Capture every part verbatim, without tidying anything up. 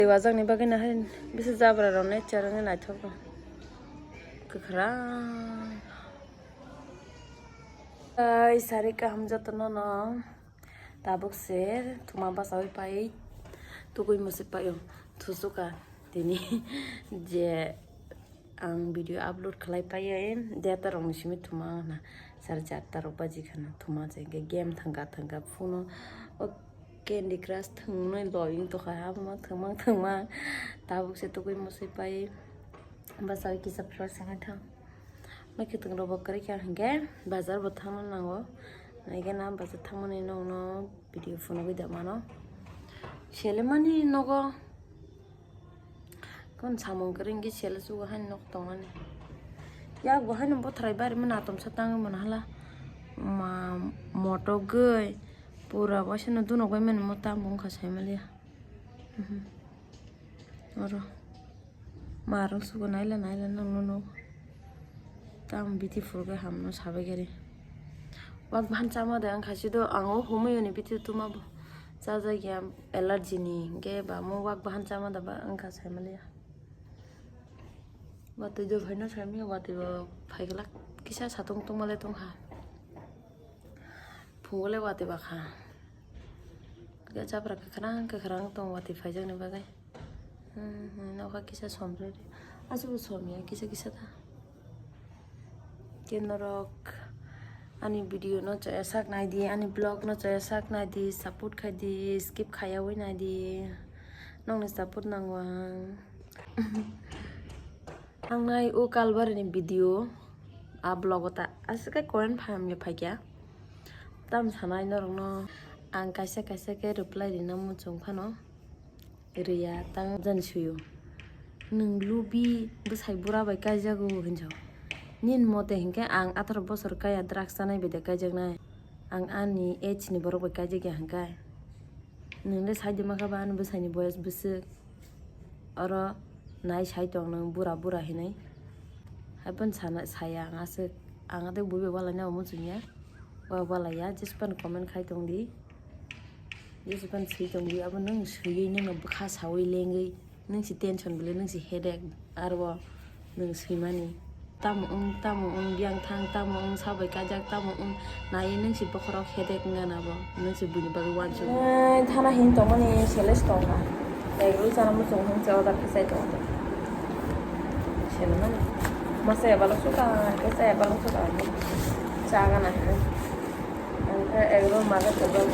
Tei wajak ni bagwi nahai bisa jabra rok nature wngwi naithok no. Kwkhwrang. Ai sari kaham jotono no. Tabuk se thuma basawi pai tugui musi paio thusuka tini je ang video upload khlai paio data rok ni simi thuma ang na sare charta rok baji khana thuma je hwnkhe game thangka thangka phone o Candy Crush thwngwi loi wng tongkha, aboma thwngmang thwngmang. Tabuk se tugui musi pai basawi kisa fresh wngwi thang. Mai khwtwng rok bo kwrwi kha hwnkhe bazar bo thangna nango. Naikhe na bazar thangmani nokno video phunugwi da mano. Selemani nogo. Kon samung kwrwi hwnkhe sele chugo haino nok tongnani. Yak bo haino bothrai bari mano atomsa tangwi mano hala. Ma moto gwi pura waisa no dunok bai mani mo tamo wngkha saimaliya. Mhm. Oro. Marung sugo naila naila nangno nuk. Tamo beautiful khe hamno sabai khe ri. Wak bahan chama de ang khachi do ang o humui ni biti tuma bo. Chajakya allergy ni hwnkhe ba mo wak bahan chama da ba ang kha saimaliya. Watwi do phaino saimanya watwi bo phaiglak kisa satung tungmale tongkha. Phungole watwi bakha. Khe chapra kwkhwrang kwkhwrang tong watwi phaijakni bagwi. Hmm, hmm, nokha kisa somrwi ri. Aswkbo somya kisa kisa ta. Khe norok ani video no chaya sak nai di, ani vlog no chaya sak nai di, support khai di, skip khaiyawi nai di. Nokni support nango ang. Ang nai o kalbar ni video a vlog o ta aswk khe comment phaimya phaikya. Tam sanai norok no ang kaisa kaisa khe reply rina muchung phano. Riya tang jan suyo. Nwng lubi bwsai bura bai kaijago hinjo. Nini mote hinkhe ang atharo bosor kaya drugs chanai bai de kaijaknai. Ang ani age ni borok bai kaijakya hinkai. Nwng le sai de makha ba ani bwsai ni boyas bwswk. Oro nai sai tong nwng bura bura hinwi. Hai phano sana saya ang aswk ang atwi bui bai walai nai omo chwngya. Wa walai ya jespan comment khai tong di. Jesukan swi tongdi, abo nwng swiwi nwngno bwkha sawi lengwi, nwng si tension bwle, nwng si headache, arbo nwng swimani. Tamo wng, tamo wng, biyang thang, tamo wng, sabai kajak, tamo wng, naiwi nwng si bokhorok headache wngya na bo, nwng si buini bagwi uansukya. Ai, thana hin tongmani seles tongkha. Egg roll chana muchung hwn se order khe chai tongo. Selo nani. Masa ya balok suka, kesa ya balok suka. Chaga na hino. Ang khe egg roll maga tebak.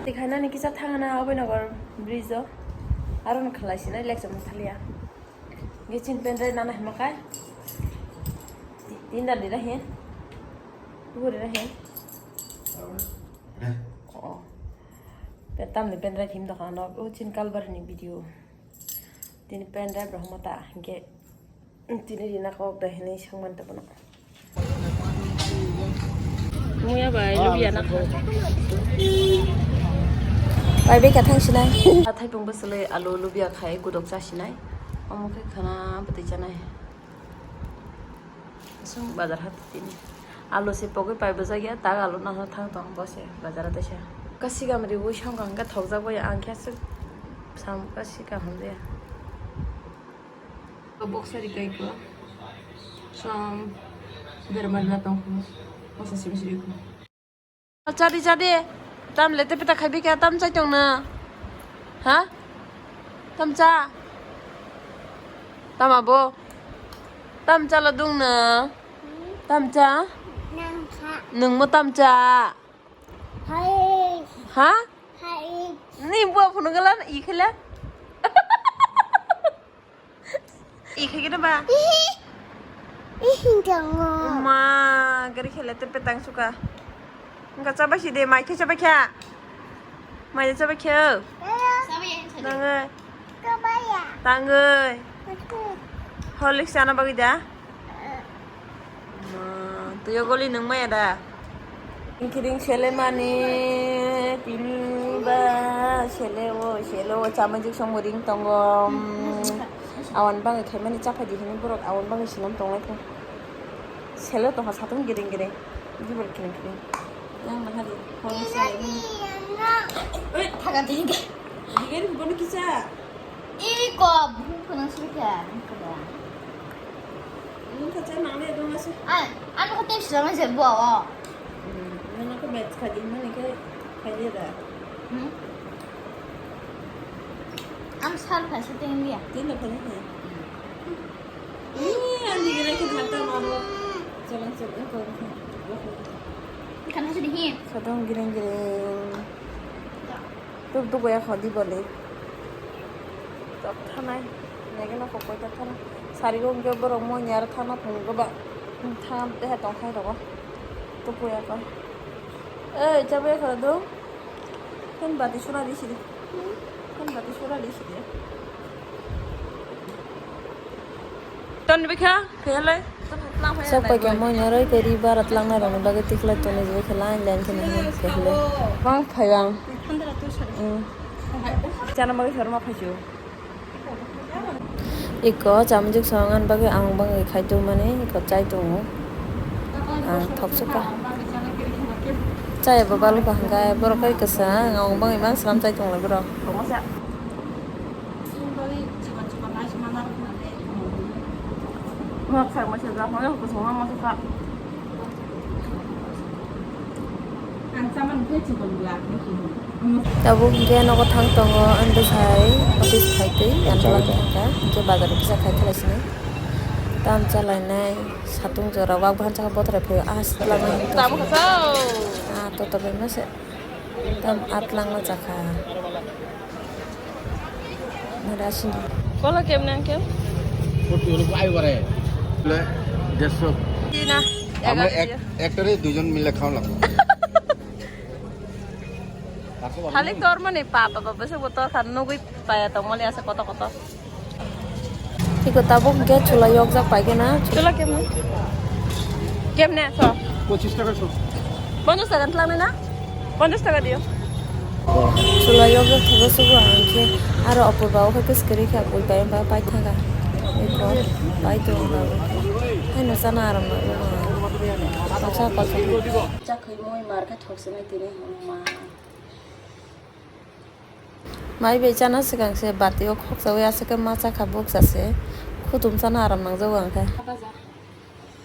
Tikhainani kisa thangna Abhinanagar bridge o. Aro no khalai sinai lecture mo thaliya. Gichin pendrive nana hima kai. Tinda dira hin. Buhuri ra hin. Oh. Petam ni pendrive him dokan no. O chin kalbar ni video. Tini pendrive rohmo ta hingke tini rina kok da hinui sangman ta bono. Muya bai lubia na kha. Bai beka thang sinai. Thaipung bwswlwi alu lubia khai gudok cha sinai. Omo khe khana bwtwi chanai. Aswk bazar hat tini. Alu se pogwi pai bwjakya, tak alu nahno thang tong bo se bazar o teisa. Kasigam riui songkha hwnkhe thokjak bai ang khe aswk sam kasigam hamjaya. Boksari kai ko. Som berma na tong ko. Mosa simi siri ko. Chadi, chadi. Tam lete peta khai bika, tam chai tong na. Ha? Tam cha. Tam abo. Tam cha la dung na. Tam cha. Nang kha. Nung mo tam cha. Hai. Ha? Hai. Ni bua phunu galan i khela. Ikhai gini ba? Ihi. Ihi tongo. Ma, gari khele te petang suka. Engka chabai si de, mai khe chabai kha. Mai de chabai khe. Nangai. Kabaya. Tangai. Horlicks chana bagwi da. Twi o goli nung maya da? Kiring sele mani tini ba sele o sele o chamajik song ring tongo. Awan bangwi khaimani chaphai di hini borok awan bangwi sinam tonglai kho. Sele tongkha satung giring giring. Gibor kiring kiring. Yang mahal. Kalau saya ini. Oi, thaga tinggi. Digir bono kisa. Ini kok buku penuh sudah. Ini kaca nang le dong masih. Ah, anu kau tips sama saya buat. Hmm, ini aku bet kaji mana ke kaji dah. Hmm. Am sal phaisa tenglia. Tenglia phaisa. Ih, ani gila kita mata maru. Jalan jalan kau. Ikan hasil dingin. Sadong giring giring. Tuk tuk ya khodi bole. Tok thanai. Nege na kokoi ta thana. Sari go ge borok mo nyar thana phung go ba. Tham te ha tong khai rogo. Tuk ya ko. Eh, chabe khara do. Kan bati sura di sidi. Kan bati sura di sidi. Ton bikha, khelai. Sok pai khe moi noroi khe ri barat langnai rokni bagwi tikhlai tonwi je khe line line khe nang khe hwlai. Bang phai ang. Hmm. Chana bagwi sarma phaichu. Iko chamjuk song an bagwi ang bagwi khai tu mani iko chai tongo. Ang thok suka. Chai bo balu ka hangkai borok kai kasa ang bagwi mang slam chai tong lai borok. Tabuk hingke nogo thang tongo, ang bwsai office khai twi, ang twlang thangkha, hingke bazar kisa khai thwlai sini. Tam chalainai, satung jora, wak bahan saka bothora phaio, ah, twlang. Ah, toto bai mase. Tam at langma chakha. Nara sini. Kola kemne angkel? Kopi holo ko ayo bare. Le, দেড়শো। Di na, আমরা এগারো এক, দিয়ে। Actor-এ দুজন মিলে খাওয়া লাগবো। Hali tor mani pa, pa, pa, bese bo tor khan nugui paya tong mani asa koto koto. Tiko tabuk hingke chula yokjak paikhe na. Chula kemne? Kemne, so? পঁচিশ টাকা সব। পঞ্চাশ টাকা lang na? পঞ্চাশ টাকা দিও। Chula yokjak thogo sugo ang khe aro opor ba o khe kwskwrwi khe bui pai ba pai thaga. Eko pai to ba. Hai no sana aram na. Pacha pacha. Chakhwi moi mar khe thok se nai tini ma. Mai bai chana swkang se bati o khokjaui aswk khe ma chakha bukcha se. Khutum chana aram nangjago ang khe.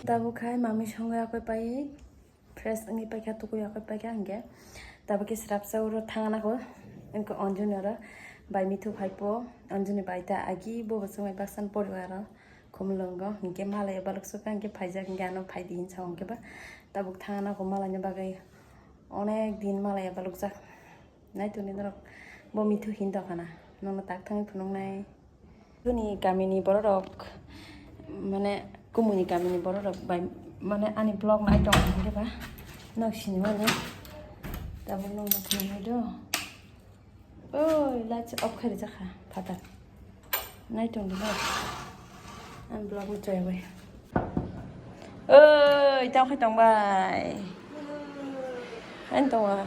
Tabuk khai mami songwi akwui pai fresh wngwi paikha tukui akwui paikha hwnkhe. Tabuk khe srapsa oro thangna kho wngkha Anjuni oro bai mithu phaipo Anjuni bai ta agi bo bo chwngwi baksan pori aro khumlwngo hwnkhe malai balok sukha hwnkhe phaijak hwnkhe ano phaidi hinsa hwnkhe ba tabuk thangna kho malaina bagwi onek din malai balok jak. Nai tongni norok bo mithu hin tongkha na, nono tak thangwi phunuknai. Bini kamini bororok, mane, kumuni kamini bororok bai, mane, ani vlog nai tong hwnkhe ba, nok sinimani. Tabuk nokno phunuknai do. Oi, light off khai rijak kha, phatar. Nai tong di ba. Ang vlog no chaya bai. Oi, tamo khai tong bai. Ang tong ba.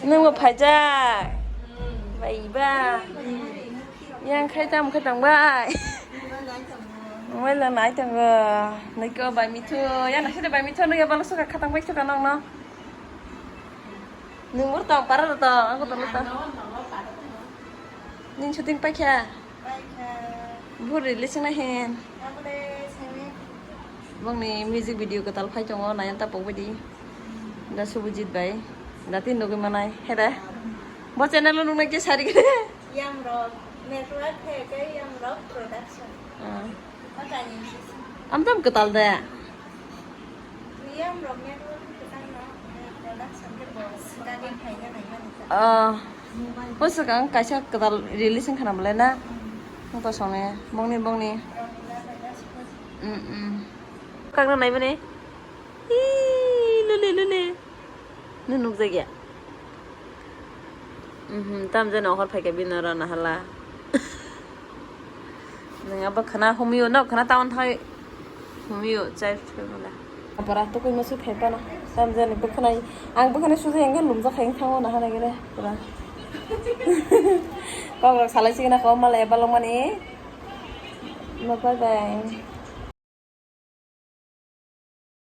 Nang bo phaijak. Bai ba. Yang khai tamo khai tong bai. Mobile nai tong ba. Nai ko bai mithu. Yang nasi bai mithu nang ya balo suka khatang bai suka nang no. Nung bor tong para tong, aku tong tong. Ning shooting paikha? Paikha. Bur release na hen. Abole sengwi. Bongni music video kwtal phai tongo, nayan ta pokbadi. Da Subujit bai. Da tin nugwi manai. Heda. Bo channel o nung nai ke sari. Yamrok. Network he ke Yamrok Production. Ah. Amtam kwtal da. Ah, o swkang kaisa kwtal release wngkha na belai na? Wngkha songni, bongni, bongni. Mm, mm. Kakna naimani? Ih, lule, lule. Nung nukjakya? Mhm, tamjani ohor phaikha bini oro nahala. Nung abo khwna humio, nok khwna town thai humio, chai phaimala. Apara tukui musu phai phano, tamjani bwkhwnai, ang bwkhwnai sujai ang lumjak khai thango naha nai gere pura. Kok rok salai sigina kho malai balok mani. Ma bye bye.